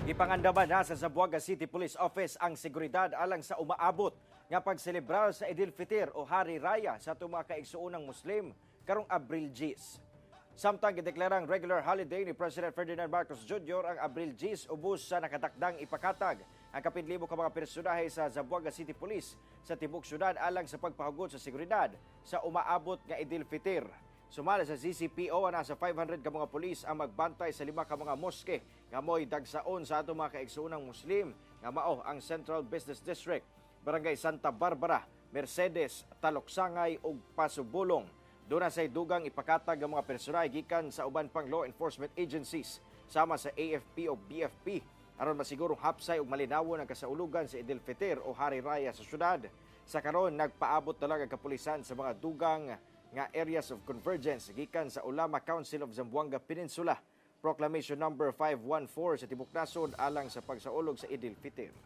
Gipangandaman na sa Zamboanga City Police Office ang seguridad alang sa umaabot nga pagselebrar sa Idil Fitir o Hari Raya sa atong mga kaigsuonang Muslim karong Abril 10. Samtang gideklarang regular holiday ni President Ferdinand Marcos Jr. ang Abril 10, ubos sa nakatakdang ipakatag ang kapin libo ka mga personahe sa Zamboanga City Police sa tibok syudad alang sa pagpahugot sa seguridad sa umaabot nga Idil Fitir. Sumala sa ZCPO, nasa 500 ka mga pulis ang magbantay sa lima ka mga moske nga mo'y dagsaon sa atong mga kaigsuonang Muslim, nga mao ang Central Business District, Barangay Santa Barbara, Mercedes, Taluksangay ug Pasubulong. Duna say dugang ipakatag ang mga personahe gikan sa uban pang law enforcement agencies sama sa AFP o BFP aron masigurong hapsay ug malinawon ang kasaulugan sa Idil Fitir o Hari Raya sa syudad. Sa karon, nagpaabot na lang ang kapulisan sa mga dugang nga areas of convergence gikan sa Ulama Council of Zamboanga Peninsula Proclamation number 514 sa tibok nasod alang sa pagsaulog sa Idil Fitir.